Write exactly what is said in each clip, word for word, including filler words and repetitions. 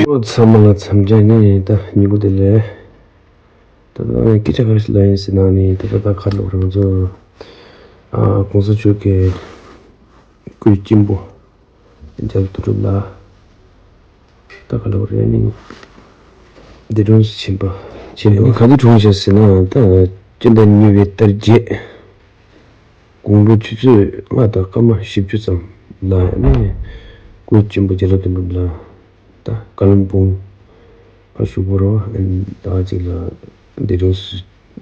ཨོ་ཚང་མ་ལ་འཚམས་འདྲི་ནི་ད་སྙིང་པོ་དེ་ལས། ད་ད་སྐད་ཆ་ག་རེ་ཞིག་ལ་ཡིན་ཟེར་ན་ནི་ད་ད་ད་ཁ་ལོ་རང་ཚོ་ཨ་གོང་ས་མཆོག་གི་སྐུའི་གཅེན་པོ་རྒྱ་རི་དོན་གྲུབ་ལགས་ད་ག་ལོ་རེད་ནི་འདས་གྲོངས་སུ་ཕྱིན་པ་ཕྱིན་ནས་ག་དུས་གྲོངས་བྱས་ཟེར་ན་ད་སྤྱི་ཟླ་གཉིས་པའི་ཏ་རིག་བརྒྱད། དགོང་དྲོ་ཆུ་ཚོད་ལྔ་དང་སྐར་མ་བཞི་བཅུ་ཙམ་ལ་ནི་སྐུའི་གཅེན་པོ་རྒྱ་ལོ་དོན་གྲུབ་ལགས་ད་ཀ་ལོན་སྦུག་ཕར་ཞུ་བོ་རོ་ད་ཅིག་ལ་འདས་གྲོངས་སུ་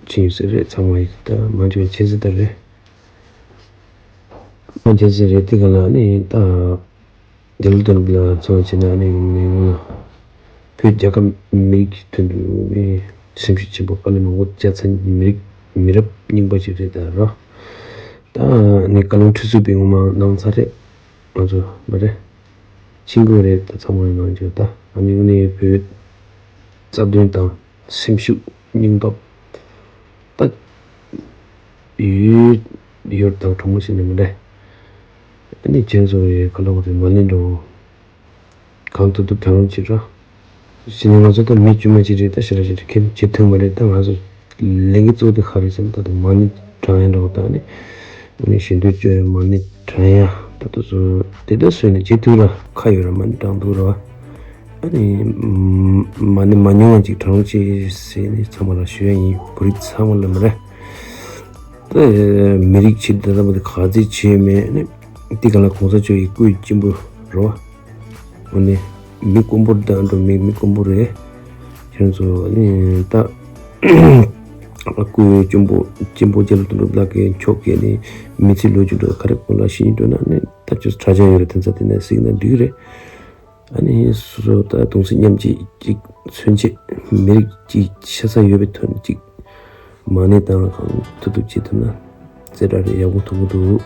ཕྱིན་ཡོད་ས་རེད། ཚང་མ་ཡིས་ད་མ་འཇོན་ཆེ་ས་ད་རེད། མ་ཆེ་ས་རེད་དེ་ག་ལ་ནི་ད། རྒྱ་ལོ་དོན་གྲུབ་ལ་ཚོ་བྱས་ན་ནི་ངོ་ནས་ངོ་ལ་བོད་རྒྱལ་ཁབ་མི་རིགས་ཀྱི་དོན་དུ་ནི་སེམས་ཤུགས་ཆེན་པོ་བཀའ་བློན་མང་པོ་བཅའ་ཚན་མི་རིགས་མི་རབས་རྙིང་པ་ཞིག་རེད་ད་རོ། ད་ནི་བཀའ་བློན་ཁྲི་ཟུར་པའི་ངོ་མ་གནང་ཚར་རེད། ང་ཚོ་མ་རེད། ཆིང་གོ་རེད་ད་ཚང་མ་གནང་རྒྱུ་ད་ཨ་ནི་ངོ་ནས་བོད་རྩ་དོན་དང་། སེམས་ཤུགས་སྙིང་སྟོབས་ད་ཡོད་ཡོད་དང་གྲོགས་མོ་ཞིག་ནི་མི་འདྲ། ཨ་ནི་ཁྱེད་ཚོ་ཡི་ག་ལ་བ་དེ་མ་ལེན་འགྲོ། གང་ཐུབ་ཐུབ་དང་རུང་བྱེད་རོགས། ཞི་ནི་ང་ཚོ་ད་མི་དཀྱུས་མ་ཅིག་རེད་ད་ཞེ་དྲག་ཞེ་དྲག་ཁྱེད་བྱེད་ཐུབ་མ་རེད་ད་ང་ཚོ་ལས་འགན་གཙོ་བོ་དེ་ག་རེད་ཟེར་ན་ད་དུང་མ་ཎི་བགྲང་ཡ་འགྲོ་ད་ནི་ཨ་ནི་ཞི་འདོད་བཅོལ་མ་ཎི་བགྲང་ཡ་ད་དུ་ཚོ་དེ་ད་སོས་ནས་བྱེད་ཐུབ་ར་ཁ་ཡོད་ར་མ་ཎི་བགྲང་ཐུབ་ར། ཨ་ནི། མ་ཎི་མ་ཉུང་བ་ཅིག་བགྲང་རོགས་བྱེད་ཟེར་ནས་ཚང་མ་ལ་ཞུ་ཡ་ཡིན། བོད་རིགས་ཚང་མ་ལ་མ་རེད། ད་མི་རིགས་ཆེད་དུ་ད་ལྟ་བར་དུ་ག་ཚད་བྱས་མེད་ནི། འདི་ག་ལ་གོང་ས་མཆོག་ཡི་སྐུའི་གཅེན་པོ་རོ། ཨ་ནི། མི་དཀོན་པོ་ད་འགྲོ་མི་མི་དཀོན་པོ་རེད། ཁྱེད་ཚོ་ཨ་ནི་ད། སྐུའི་གཅེན་པོ་གཅེན་པོ་རྒྱ་ལོ་དོན་གྲུབ་ལགས་ཀྱི་མཆོག་གི་ནི་མི་ཚེ་ལོ་རྒྱུས་འགྲོ་ག་རེ་གོང་ལ་ཤེས་འགྲོ་ན་ནི་ད་ཁྱོད་དྲ་རྒྱ་ཡོད་རེད་དེ་ཚ་དེ་ནས་གཟིགས་ན་འགྲིག་རེད། ཨ་ནི་སོ་སོ་ད་གདུང་སེམས་མཉམ་སྐྱེད་ཅིག་མཚོན་ཆེད་མི་རིགས་ཅིག་ཆ་ཚང་ཡོད་པའི་དོན་ཅིག་མ་ཎི་དང་གང་ཐུབ་ཐུབ་བྱེད་ཐུབ་ན་རྩེ་གྲ་རེ་ཡག་པོ་ཐུབ་ཀྱི་འདུག་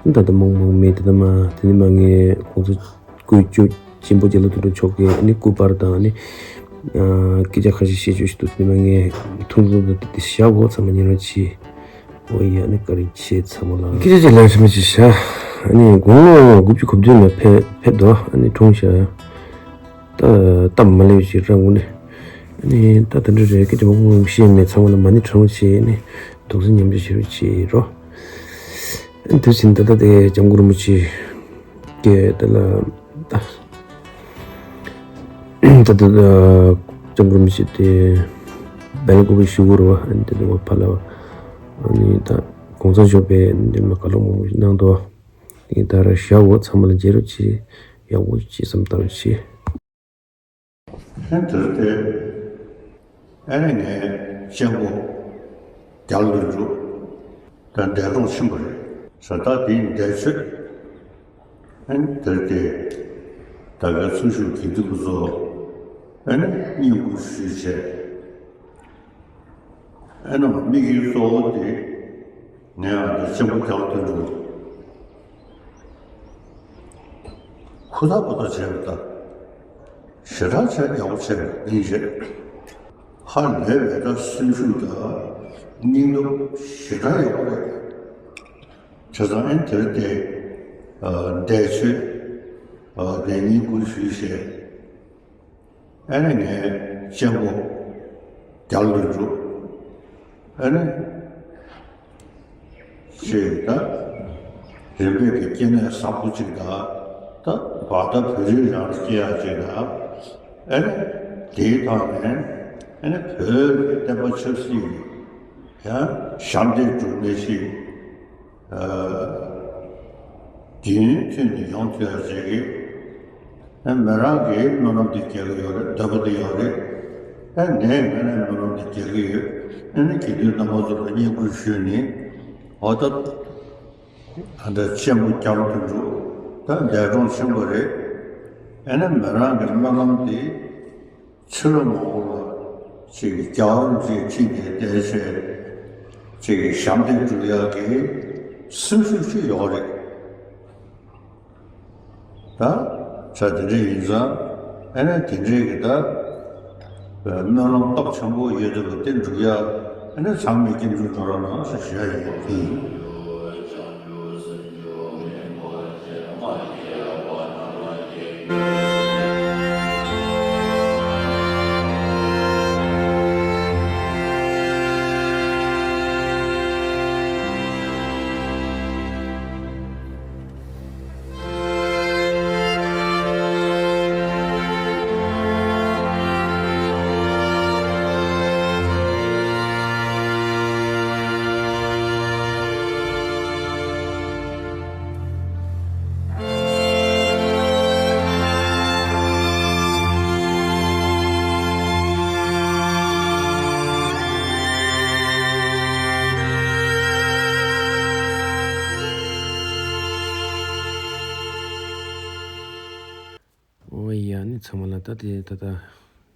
ད་ལྟ་མང་མང་མེད་དེ་ད་མ་དེ་ནི་མ་ངས་གོང་ཚོ་སྐུའི་ཆུ་ཆེན་པོ་རྒྱ་ལོ་དོན་གྲུབ་མཆོག་གིས་ནི་སྐུ་པར་དང་ནི་སྐད་ཆ་ཁ་ཤས་བཤད་རྒྱུ་ཞིག་འདུག་དེ་ནི་མ་ངས་ཐུང་ཐུང་དུ་དེ་བཞག་གོ་ཚང་མ་ཉན་རོགས་གྱིས། ཨོ་ཡ་ནི་བཀའ་དྲིན་ཆེ་ཚང་མ་ལ། སྐད་ཆ་ཅིག་ལན་ཧྲི་མི་ཅིག་བྱ། ཨ་ནི་དགུང་ལོ་དགུ་བཅུ་གོ་བདུན་ལ་ཕེབས་ཕེབས་དོ་ཨ་ནི་གྲོངས་ཤག་ད་སྟབས་མ་ལེགས་ཞིག་རང་ངོ་ནས། ཨ་ནི་ད་དེ་འདྲ་རེད་སྐད་ཆ་མང་པོ་བཤད་མེད་ཚང་མ་ལ་མ་ཎི་བགྲང་བྱས་ནི་གདུང་སེམས་མཉམ་སྐྱེད་བྱེད་རོགས་བྱེད་རོགས། ཨ་ནི་དུས་ཕྱིན་ད་ལྟ་དེ་སྐྱབས་མགོན་རིན་པོ་ཆེ་སྐད་དེ་ལ་ད། ད་ལྟ་ལྕམ་རིན་པོ་ཆེ་དེ་སྦེལ་ཀོབ་བཞུགས་ཡོད་རེད་བ། ཨ་ནི་དེ་ནས་ཕར་ལ་ཨ་ནི་ད་གོང་ས་མཆོག་པས་འདི་མ་བཀའ་སློབ་མང་པོ་ཞིག་གནང་འདུག་ཨ་ནི་ད་ར་ཞག་འོ་ཚང་མ་ལ་མཇལ་རོགས་བྱེད། ཡག་པོ་ཅིག་བསམ་བཏང་བྱེད། ཨ་ནི་དེར་དེ་ཨ་ནི་ངའི་གཅེན་པོ་རྒྱ་ལོ་དོན་གྲུབ་ད་འདས་གྲོངས་ཕྱིན་པ་རེད། ས་ད་དེའི་འདས་མཆོད། ཨ་ནི་དེར་དེ་ད་གའི་ཚུལ་ཤུགས་དགེ་འདུན་པ་ཚོ་ཨ་ནི་བསྙེན་བཀུར་ཞུས་བྱས། ཨ་ནི་དམིགས་ཡུལ་གཙོ་བོ་དེ་ངས་ཨ་ནི་གཅེན་པོ་རྒྱ་ལོ་དོན་གྲུབ་ཧུར་ཐག་པ་ཐག་བྱས་པ་དང་ཞེ་དྲག་བྱས་ཡག་པོ་བྱས་པ་ཡིན་རེད། ཧ་ལས་པའི་ད་སེམས་ཤུགས་དང་སྙིང་སྟོབས་ཞེ་དྲག་ཡོད་པ་རེད། བྱས་ཙང་ཨེ་དེར་དེ་འདས་མཆོད་དེ་བསྙེན་བཀུར་ཞུས་བྱས། ཨེ་ནས་ངའི་གཅེན་པོ་རྒྱ་ལོ་དོན་གྲུབ་ཨེ་ནས་ཅེས་ད་རིམ་པས་ཀྱི་སྐྱེ་གནས་བཟང་པོ་ཅིག་དང་ད་བར་ད་བོད་རིགས་རང་ལ་སྐྱེ་ཡག་ཅིག་དང་ཨེ་ནས་དེའི་ཐོག་ནས་ཨེ་ནས་བོད་ཀྱི་བསྟན་པ་ཆབ་སྲིད་ཡང་ཞབས་འདེགས་སྒྲུབ་ནས་ཤིག་དུས་ཡུན་ཐུང་ནས་ཡོང་ཐུབ་ཡག་ཅིག་གི་ཨེ་མི་རང་གི་སྨོན་ལམ་དེ་རྒྱག་གི་ཡོད་རེད། འདོད་པ་དེ་ཡོད་རེད། ཨེ་ངས་ངས་ནས་སྨོན་ལམ་དེ་རྒྱག་གི་ཡོད། ཨེ་ནི་དགེ་འདུན་རྣམ་པ་ཚོ་ལ་བསྙེན་བཀུར་ཞུས་ནས་འོ་ད་ད་ལྟ་གཅེན་པོ་རྒྱ་ལོ་དོན་གྲུབ་ད་འདས་གྲོངས་ཕྱིན་པ་རེད། ཨེ་ནི་མི་རང་གི་སྨོན་ལམ་དེ་ཕྱི་ལོ་མང་པོ་ལ་ཅིག་རྒྱལ་བ་རིན་པོ་ཆེའི་ཁྲི་ནས་བསྡད་བྱས་ཅིག་ཞབས་འདེགས་སྒྲུབ་ཡག་གི་སེམས་ཤུགས་ཤིག་ཡོད་རེད། ད་ཆ་དེ་འདྲ་ཡིན་ཙང་ཨེ་ནས་དེ་འདྲའི་གི་ད་སྨོན་ལམ་སྟོབས་ཆེན་པོ་ཡོད་དུས་དེ་འགྲུབ་ཡག་ཨེ་ནས་ཚང་མས་སྐྱབས་འཇུག་འགྲོ་རོགས་གནང་ཞེས་ཞུ་ཡག་ཡིན། ཚང་མ་ལ་ད་དེ་ད་ལྟ་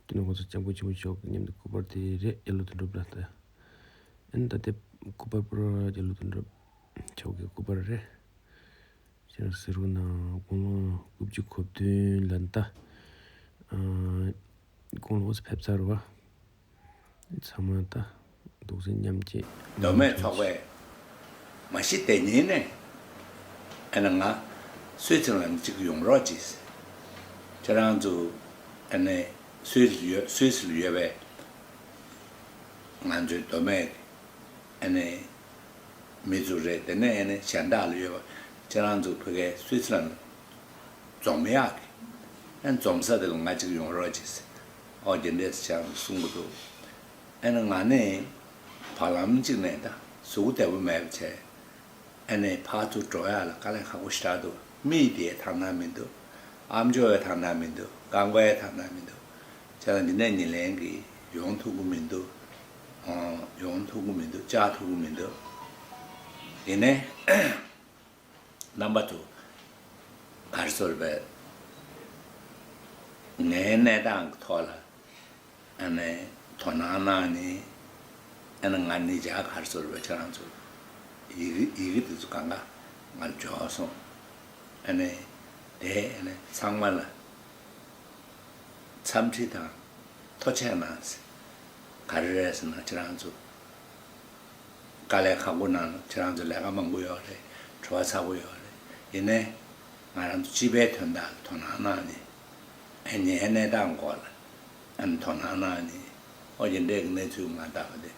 སྤྱི་ནོར་༸གོང་ས་༸སྐྱབས་མགོན་ཆེན་པོ་མཆོག་གི་མཉམ་དུ་སྐུ་པར་དེ་རེད། ཨེ་ལོ་དོན་གྲུབ་ལ་ད། ཨན་ད་དེ་སྐུ་པར་པུ་ར་ཨེ་ལོ་དོན་གྲུབ་མཆོག་གི་སྐུ་པར་རེད། ཁྱེད་རང་ཟེར་རོ་ན་དགུང་ལོ་དགུ་བཅུ་གོ་བདུན་ལ་ད་དགུང་ལོ་ཕེབས་ཚར་བ། ཚང་མ་ད་འདུག་སེ་མཉམ་སྐྱེད། མདོ་སྨད་ཚོགས་པས་མ་གཞི་དེ་ཉིན་ནས་ཨ་ནི་ང་སུད་སི་ལན་གཅིག་ཡོང་རོགས་གྱིས། ཁྱེད་རང་ཚོ་ཨ་ནི་སུད་སི་ཡོད་སུད་སི་ལ་ཡོད་པའི་ང་ཚོའི་མདོ་སྨད་ཨ་ནི་མི་ཚོ་རེད། དེ་ནས་ཨ་ནི་གཞན་དག་ལ་ཡོད་པ་ཁྱེད་རང་ཚོ་ཕ་གའི་སུད་སི་ལན་འཛོམས་ཡག་གི་ཨ་ནི་འཛོམས་ས་དེ་ལ་ང་གཅིག་ཡོང་རོགས་གྱིས། ཨོ་དེ་འདྲས་ཁྱེད་རང་ཚོ་གསུང་གི་འདུག་ཨ་ནི་ང་ནི་བར་ལམ་གཅིག་ནས་ད་གཟུགས་བདེ་པོ་མེད་པ་བྱས། ཨ་ནི་ཕར་ཚུར་འགྲོ་ཡག་ལ་དཀའ་ལས་ཁག་པོ་ཞེ་དྲག་འདུག་མི་དེའི་ཐང་ན་མི་འདུག་ཨ་མཆོག་གི་ཐང་ན་མི་འདུག་རྐང་པའི་ཐང་ན་མི་འདུག་ཁྱེད་རང་འདི་ནས་ཉིན་ལན་གྱི་ཡོང་ཐུབ་ཀྱི་མི་འདུག་ཨོ་ཡོང་ཐུབ་ཀྱི་མི་འདུག་བཅར་ཐུབ་ཀྱི་མི་འདུག་ཡིན་ནའི་རྣམ་པ་ཚོ་ག་རེ་ཟེར་བས་ངའི་གནས་སྟངས་ཀྱི་ཐོག་ལ་ཨ་ནི་དོ་སྣང་གནང་ནི། ཨ་ནི་ང་ནི་ཇ་ག་རེ་ཟེར་བས་ཁྱེད་རང་ཚོ་ཡི་གེ་ཡི་གེ་དེ་ཚོ་གང་ག་ང་ལ་འབྱོར་སོང་། ཨ་ནི་དེ་ཨ་ནི་ཚང་མ་ལ་འཚམས་འདྲི་དང་ཐུགས་རྗེ་གནང་། ག་རེ་རེད་ཟེར་ན་ཁྱེད་རང་ཚོ་དཀའ་ལས་ཁག་པོ་གནང་། ཁྱེད་རང་ཚོ་ལས་ཀ་མང་པོ་ཡོད་རེད། བྲེལ་བ་ཚ་པོ་ཡོད་རེད། ཡིན་ནའི་ང་རང་ཚོ་སྤྱི་པའི་དོན་དག་ལ་དོ་སྣང་གནང་ནི། ཨ་ནི་ངའི་གནས་སྟངས་སྐོར་ལ་ཨ་ནི་དོ་སྣང་གནང་ནི། ཨོ་ཡིན་འདྲས་ཀྱི་གནས་ཚུལ་ང་ལྟ་བུ་དེ་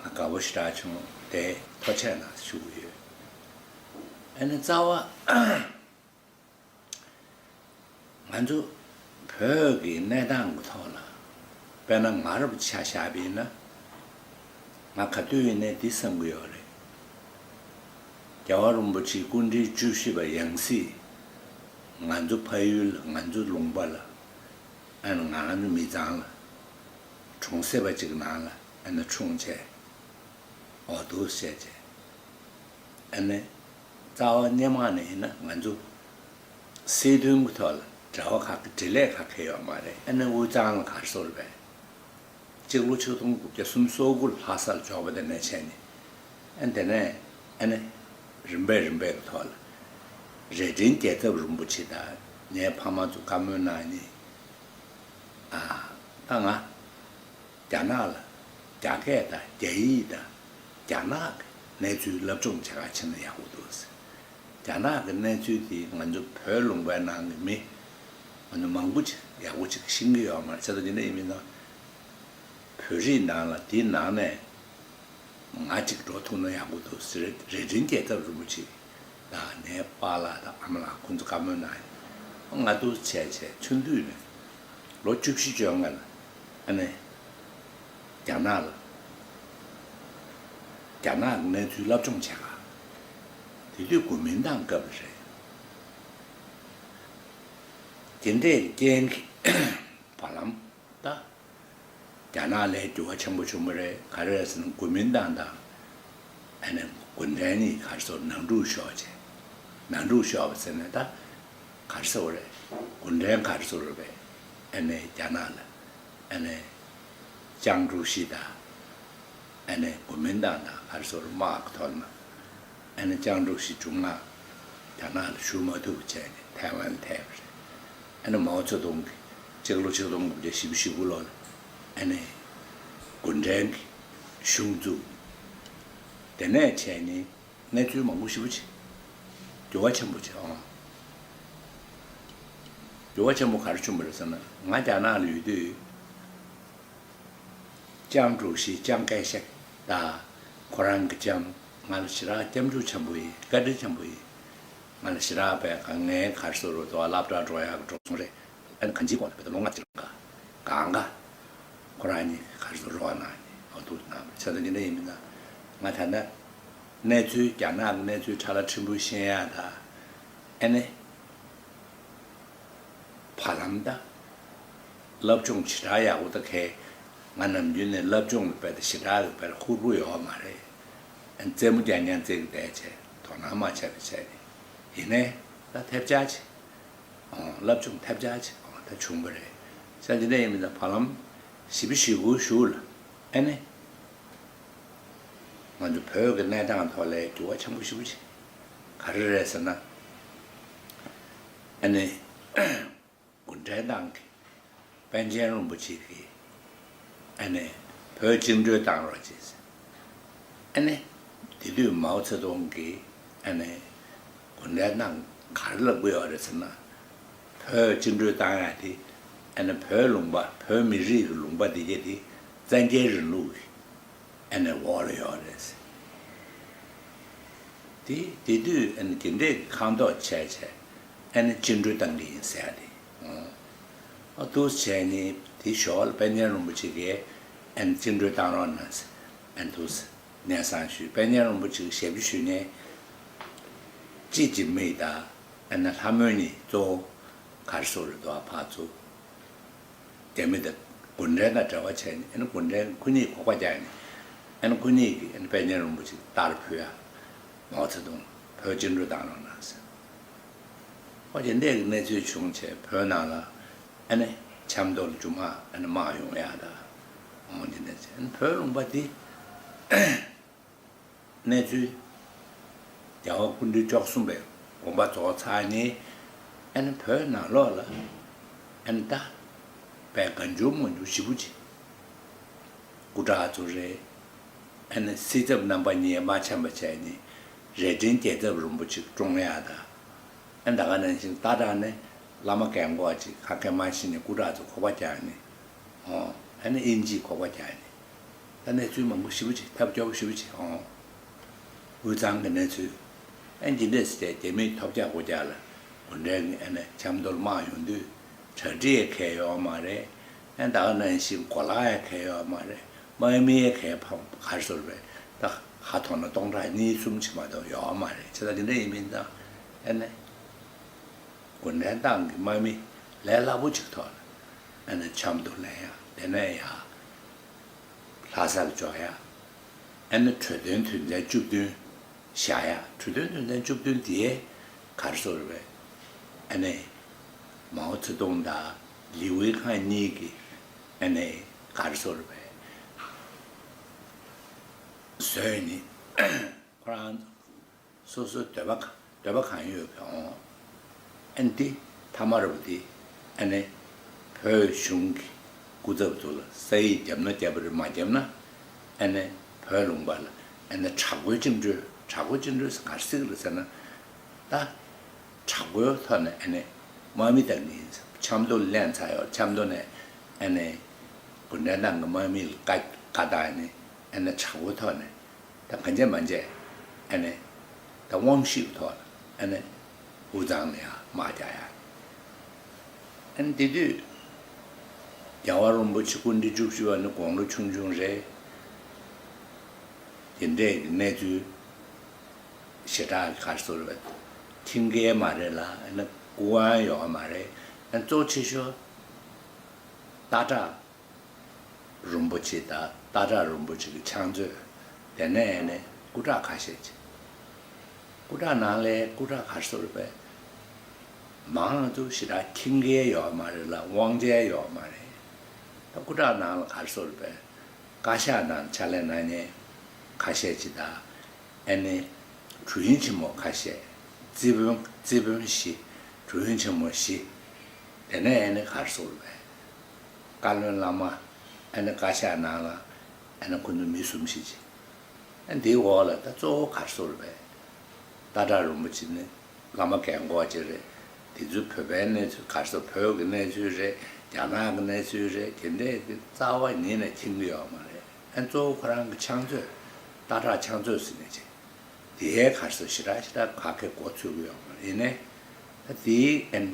ང་དགའ་པོ་ཞེ་དྲག་བྱུང་། དེ་ཐུགས་རྗེ་གནང་ཞུ་གི་ཡོད། ཨ་ནི་རྩ་བ་ང་ཚོ་བོད་ཀྱི་གནས་སྟངས་ཀྱི་ཐོག་ལ་དཔེར་ན་ང་རང་ཆ་བཞག་པ་ཡིན་ན་ང་ག་དུས་ཡིན་ནའི་འདི་བསམ་གྱི་ཡོད་རེད། རྒྱལ་བ་རིན་པོ་ཆེའི་སྐུ་ཕྲེང་བཅུ་བཞི་པ་ཡང་སྲིད་ང་ཚོ་ཕ་ཡུལ་ལ་ང་ཚོ་ལུང་པ་ལ་ཨ་ནི་ང་ཚོ་མི་ཚང་ལ་གྲོང་གསེབ་པ་གཅིག་ནང་ལ་ཨ་ནི་འཁྲུངས་བྱས། འོ་འདུག་བཤད་བྱས། ཨ་ནི་རྩ་བ་སྔོན་མ་ནས་ཡིན་ན་ང་ཚོ་སྲིད་དོན་གྱི་ཐོག་ལ་འབྲེལ་བ་ཁག་འབྲེལ་ལས་ཁག་ཁེལ་ཡོད་མ་རེད། ཨ་ནི་དབུས་གཙང་ལ་ག་རེ་ཟེར་བས་གཅིག་ལོ་ཆིག་སྟོང་དགུ་བརྒྱ་སུམ་ཅུ་སོ་དགུ་ལ་ལྷ་སར་འབྱོར་བ་དེ་ནས་བྱས་ནས་ཨ་ནི་དེ་ནས་ཨ་ནི་རིམ་པས་རིམ་པས་ཀྱི་ཐོག་ལ་རྭ་སྒྲེང་རྒྱལ་ཚབ་རིན་པོ་ཆེ་དང་ངའི་ཕ་མ་ཚོ་བཀའ་མོལ་གནང་ནས། ཨ། ད་ང་རྒྱ་ནག་ལ་རྒྱ་སྐད་དང་རྒྱ་ཡིག་དང་རྒྱ་ནག་གི་གནས་ཚུལ་སློབ་སྦྱོང་བྱེད་ག་ཕྱིན་ན་ཡག་པོ་འདུག་ཟེར། རྒྱ་ནག་གི་གནས་ཚུལ་དེ་ང་ཚོ་བོད་ལུང་པའི་ནང་གི་མི་ང་ཚོ་མང་པོ་ཅིག་ཡག་པོ་ཅིག་ཤེས་ཀྱི་ཡོད་མ་རེད། བྱས་ཙང་དེ་འདྲ་ཡིན་མིན་ན་བོད་རིགས་ནང་ལ་དེའི་ནང་ནས། ང་གཅིག་འགྲོ་ཐུབ་ན་ཡག་པོ་འདུག་ཟེར། རྭ་སྒྲེང་རྒྱལ་ཚབ་རིན་པོ་ཆེ་དང་ངའི་པཱ་ལགས་དང་ཨ་མ་ལགས་ཁོང་ཚོ་བཀའ་མོལ་གནང་ཡོད། ང་འདུག་བྱས་བྱས་ཆུང་དུས་ནས་ལོ་བཅུ་བཞི་བཅོ་ལྔ་ལ་ཨ་ནི་རྒྱ་ནག་ལ་རྒྱ་ནག་གི་གནས་ཚུལ་སློབ་སྦྱོང་བྱེད་ག་དེ་དུས་གོ་མིན་ཏང་སྐབས་རེད། དེ་འདྲའི་རྐྱེན་གྱིས་བར་ལམ་ད། རྒྱ་ནག་ལ་འགྱུར་བ་ཆེན་པོ་བྱུང་བ་རེད། ག་རེ་རེད་ཟེར་ན་གོ་མིན་ཏང་དང་ཨ་ནི་གུང་ཁྲན་གཉིས་ག་རེ་ཟེར་ནང་འཁྲུག་ཤོར་བྱས། ནང་འཁྲུག་ཤོར་བ་ཟེར་ནས་ད་ག་རེ་ཟེར་བ་རེད། གུང་ཁྲན་ག་རེ་ཟེར་བ་རེད། ཨ་ནི་རྒྱ་ནག་ལ་ཨ་ནི་ཅང་ཀྲུའུ་ཞི་དང་ཨ་ནི་གོ་མིན་ཏང་དང་ག་རེ་ཟེར་བ་དམག་གི་ཐོག་ནས། ཨ་ནི་ཅང་ཀྲུའུ་ཞི་མཇུག་མ་རྒྱ་ནག་ལ་བཞུགས་མ་ཐུབ་པ་བྱས་ནས་ཐའེ་ཝན་ལ་ཐལ་བ་རེད། ཨ་ནི་མའོ་ཙེ་ཏུང་གིས་གཅིག་ལོ་ཆིག་སྟོང་དགུ་བརྒྱ་བཞི་བཅུ་ཞེ་དགུ་ལོ་ལ་ཨ་ནི་གུང་ཁྲན་གྱི་གཞུང་བཙུགས། དེ་ནས་བྱས་ནས་གནས་ཚུལ་མང་པོ་ཞེ་པོ་ཅིག་འགྱུར་བ་ཆེན་པོ་ཅིག་འོང་། འགྱུར་བ་ཆེན་པོ་ག་རེ་བྱུང་བ་རེད་ཟེར་ན་ང་རྒྱ་ནག་ལ་ཡོད་དུས། ཅང་ཀྲུའུ་ཞི་ཅང་ཀའེ་ཤེག་དང་ཁོ་རང་གི་ལྕམ་ང་ལ་ཞེ་དྲག་སྐྱབས་འཇུག་ཆེན་པོ་ཡིན། བཀའ་དྲིན་ཆེན་པོ་ཡིན། ང་ལ་ཞེ་དྲག་པས་ང་ངའི་ག་རེ་ཟེར་རོ་དོ་སློབ་གྲྭར་འགྲོ་ཡག་གི་འགྲོ་སོང་རེད། ཨ་ནི་གང་ཅིའི་སྐོར་ལ་བས་ལོ་ལྔ་ཅིག་ལ་གང་ག་ཁོ་རང་གཉིས་ག་རེ་ཟེར་རོ་གནང་ནས་འོ་འདུག་གནང་བ་བྱས་ཙང་འདི་འདྲ་ཡིན་མིན་ན་ང་ད་ལྟ་གནས་ཚུལ་རྒྱ་ནག་གི་གནས་ཚུལ་ཁྲ་ལ་ཕྲན་བུ་ཤེས་ཡག་དང་ཨ་ནི། བར་ལམ་ད། སློབ་སྦྱོང་ཞེ་དྲག་ཡག་པོ་ད་གས། ང་ནམ་རྒྱུན་ནས་སློབ་སྦྱོང་ལ་དཔེ་ད་ཞེ་དྲག་གི་དཔེ་ཧུར་པོ་ཡོད་མ་རེད། ཨ་རྩེད་མོ་རྐྱང་རྐྱང་རྩེ་གི་བསྡད་བྱས་དོ་སྣང་མ་བྱས་པ་བྱས་ནས་ཡིན་ནའི་ད་ཐེབས་ཆག་ཆེ། ཨོ་སློབ་སྦྱོང་ཐེབས་ཆག་ཆེ། ཨོ་ད་ བྱུང་བ་རེད། ས་འདི་འདྲ་ཡིན་མིན་ད་བར་ལམ་བཞི་བཅུ་ཞེ་དགུ་གཞུག་ལ་ཨ་ནི་ང་ཚོ་བོད་ཀྱི་གནས་སྟངས་ཐོག་ལ་འགྱུར་བ་ཆེན་པོ་ཞེ་པོ་ཅིག་ག་རེ་རེད་ཟེར་ན། ཨ་ནི་གུང་ཁྲན་ཏང་གི་པཎ་ཆེན་རིན་པོ་ཆེ་གིས་ཨ་ནི་བོད་བཅིངས་འགྲོལ་བཏང་རོགས་བྱེད་ཟེར། ཨ་ནི་དེ་དུས་མའོ་ཙེ་ཏུང་གིས་ཨ་ནི་གུང་ཁྲན་ཏང་ག་རེ་ལབ་ཀྱི་ཡོད་རེད་ཟེར་ན། བོད་བཅིངས་འགྲོལ་བཏང་ཡ་དེ་ཨ་ནི་བོད་ལུང་པ་བོད་མི་རིགས་ཀྱི་ལུང་པ་འདི་ག་དེ་བཙན་རྒྱལ་རིང་ལུགས་ཀྱི་ཨ་ནི་འོག་ལ་ཡོད་རེད་ཟེར། དེ་དེ་དུས་ཨ་ནི་དེ་འདྲས་ཀྱི་ཁ་མདོག་བྱས་བྱས་ཨ་ནི་བཅིངས་འགྲོལ་བཏང་གི་ཡིན་ཟེར་ཡ་དེ། ཨོ་འདུག་བྱས་ནས་དེ་ཞོར་ལ་པཎ་ཆེན་རིན་པོ་ཆེ་གིས་ཨ་ནི་བཅིངས་འགྲོལ་བཏང་རོགས་གནང་ཟེར་ཨ་ནི་འདུག་སེ་གནས་བཟང་ཞུས། པཎ་ཆེན་རིན་པོ་ཆེ་གི་ཞབས་ཕྱི་ཞུས་ནས་ཅི་ཅི་མིག་དང་ཨ་ནི་ལྷ་མོ་གཉིས་གཙོ་བོ་ག་རེ་ཟེར་དགོས་རེད་འདུག་ཕར་ཚུར། རྒྱ་མི་དང་གུང་ཁྲན་དང་འབྲེལ་བ་བྱས་ནས་ཨ་ནི་གུང་ཁྲན་ཁོ་གཉིས་ཁོག་པ་རྒྱག་ནས་ཨ་ནི་ཁོ་གཉིས་ཀྱིས་ཨ་ནི་པཎ་ཆེན་རིན་པོ་ཆེ་རྟར་ཕུད་ཡ། མའོ་ཙེ་ཏུང་བོད་བཅིངས་འགྲོལ་བཏང་རོགས་གནང་ཟེར། ཨོ་དེ་འདྲས་ཀྱི་གནས་ཚུལ་བྱུང་བྱས་བོད་ནང་ལ་ཨ་ནི་ཆབ་མདོ་ལ་རྒྱུ་མ་ཨ་ནི་དམག་ཡོང་ཡ་ད། ཨོ་དེ་འདྲས་བྱས་ཨ་ནི་བོད་ལུང་པ་འདི་གནས་ཚུལ་རྒྱལ་བ་སྐུ་ཕྲེང་བཅུ་གསུམ་པའི་དགོངས་པ་རྫོགས་ཚར་ནས་ཨ་ནི་བོད་ནང་ལོགས་ལ་ཨ་ནི་ད་དཔེ་གང་བྱུང་མང་བྱུང་ཞེ་པོ་ཅིག་སྐུ་དྲག་ཚོ་རེད། ཨ་ནི་སྲིད་ཚབ་རྣམ་པ་གཉིས་མ་འཆམ་པ་བྱས་ནས་རྭ་སྒྲེང་རྒྱལ་ཚབ་རིན་པོ་ཆེ་བཀྲོངས་ཡ་ད། ཨ་ནི་ད་ག་ནང་བཞིན་སྟག་བྲག་ནས་བླ་མ་རྒན་གོག་ཅིག་ཁ་སྐད་མ་ཤེས་ནས་སྐུ་དྲག་ཚོ་ཁོག་པ་རྒྱག་ནས། ཨོ་ཨ་ནི་དབྱིན་ཇིས་ཁོག་པ་རྒྱག་ནས། ད་གནས་ཚུལ་མང་པོ་ཞེ་པོ་ཅིག་ཐབས་སྐྱོ་པོ་ཞེ་པོ་ཅིག་ཨོ། དབུས་གཙང་གི་གནས་ཚུལ། ཨ་ནི་འདི་འདྲས་ཟེར་རྒྱ་མིས་ཐོབ་རྒྱག་སྒོ་རྒྱག་ལ་གུང་ཁྲན་གྱི་ཨ་ནི་ཆབ་མདོར་དམག་ཡོང་དུས་གྲ་སྒྲིག་ཡང་གང་ཡོད་མ་རེད། ཨ་ནི་ད་ག་ནང་བཞིན་གོ་ལག་ཡང་གང་ཡོད་མ་རེད། དམག་མི་ཡང་གང་ཕམ་ག་རེ་ཟེར་བས་ད་ཧ་ཐོག་ན་སྟོང་ཕྲག་གཉིས་གསུམ་ཅིག་མ་གཏོགས་ཡོད་མ་རེད། བྱས་ཙང་འདི་འདྲ་ཡིན་མིན་ཙང་ཨ་ནི་གུང་ཁྲན་ཏང་གི་དམག་མི་ལས་སླ་པོ་ཅིག་ཐོག་ལ་ཨ་ནི་ཆབ་མདོ་ལེན་ཡ་དེ་ནས་ཡ། ལྷ་སར་འབྱོར་ཡ། ཨ་ནི་གྲོས་མཐུན་དོན་ཚན་བཅུ་བདུན་བཞག་ཡ། གྲོས་མཐུན་དོན་ཚན་བཅུ་བདུན་དེ་ག་རེ་ཟེར་བས། ཨ་ནི་མའོ་ཙེ་ཏུང་དང་ལི་ཝེ་ཁང་གཉིས་ཀྱིས་ཨ་ནི་ག་རེ་ཟེར་བས། བཟོས་ནི་ཁོ་རང་། སོ་སོའི་འདོད་པ་གང་འདོད་པ་གང་ཡོད་པའི་འོང་། ཨ་ནི་འདི་ཐ་མ་རུ་འདི་ཨ་ནི་བོད་གཞུང་གི་སྐུ་ཚབ་ཚོ་ལ་ས་ཡིག་བརྒྱབ་ན་བརྒྱབ་པ་རེད། མ་བརྒྱབ་ན་ཨ་ནི་བོད་ལུང་པ་ལ་ཨ་ནི་དྲག་པོའི་བཅིངས་འགྲོལ། དྲག་པོའི་བཅིངས་འགྲོལ་ཟེར་ག་རེ་ཟེར་གི་རེད་ཟེར་ན། ད་དྲག་པོའི་ཐོག་ནས་ཨ་ནི་དམག་མི་དང་ངའི་ཆབ་མདོ་ལ་ལེན་ཚར་ཡོད། ཆབ་མདོ་ནས་ཨ་ནི་གུང་ཁྲན་ཏང་གི་དམག་མི་ལ་བཀའ་བཀའ་བཏང་ནས་ཨ་ནི་དྲག་པོའི་ཐོག་ནས། ད་གང་བྱས་མ་བྱས་ཨ་ནི་ད་དབང་ཤུགས་ཐོག་ཨ་ནི་དབུས་གཙང་ལ་ཡང་དམག་རྒྱག་ཡ། ཨ་ནི་དེ་དུས་རྒྱལ་བ་རིན་པོ་ཆེ་སྐུ་ཕྲེང་བཅུ་བཞི་པ་ནི་དགུང་ལོ་ཆུང་ཆུང་རེད། དེ་འདྲས་ཀྱི་གནས་ཚུལ་ཞེ་དྲག་གི་ག་རེ་ཟེར་བས་མཐུན་རྐྱེན་མ་རེད་ལ་ཨ་ནི་སྐུ་དབང་ཡོད་མ་རེད། ཨ་ནི་གཙོ་ཆེ་ཤོས་སྟག་བྲག་རིན་པོ་ཆེ་དང་སྟག་བྲག་རིན་པོ་ཆེ་གི་ཕྱག་མཛོད། དེ་ནས་ནི་སྐུ་དྲག་ཁ་ཤས་ཅིག་སྐུ་དྲག་ནང་ལས་སྐུ་དྲག་ག་རེ་ཟེར་བས། མང་ང་ཚོ་ཞེ་དྲག་མཐུན་རྐྱེན་ཡོད་མ་རེད་ལ་དབང་ཆ་ཡོད་མ་རེད། ད་སྐུ་དྲག་ནང་ལ་ག་རེ་ཟེར་བས། བཀའ་ཤག་ནང་ཕྱག་ལས་གནང་མཁན་ཁ་ཤས་ཅིག་དང་། ཨ་ནི་ཀྲུའུ་རིན་ཆེན་མོ་ཁ་ཤས། རྩིས་དཔོན་རྩིས་དཔོན་བཞི། ཀྲུའུ་རིན་ཆེན་མོ་བཞི། དེ་ནས་ཨ་ནི་ག་རེ་ཟེར་བས། བཀའ་བློན་བླ་མ། ཨ་ནི་བཀའ་ཤག་ནང་ལ་ཨ་ནི་ཁོ་ཚོ་མི་གསུམ་བཞི་ཅིག་ཨ་འདིའི་འོག་ལ་ད་གཙོ་བོ་ག་རེ་ཟེར་བས། སྟག་བྲག་རིན་པོ་ཆེ་ནི་བླ་མ་རྒན་གོག་ཅིག་རེད། དེ་ཚོ་བོད་པའི་གནས་ཚུལ་ག་རེ་ཟེར་བོད་ཀྱི་གནས་ཚུལ་རེད། རྒྱ་ནག་གི་གནས་ཚུལ་རེད། དེ་འདྲས་ཀྱི་རྩ་བ་ཉིད་ནས་མཁྱེན་གྱི་ཡོད་མ་རེད། ཨ་གཙོ་བོ་ཁོ་རང་གི་ཕྱག་མཛོད། སྟག་བྲག་ཕྱག་མཛོད་ཟེར་ནས་ཅིག་དེའི་ག་རེ་ཟེར་ཞེ་དྲག་ཞེ་དྲག་ག་གེ་མགོ་ཚོད་ཀྱི་ཡོད་མ་རེད། ཡིན་ནའི་ད་དེའི་ཨན་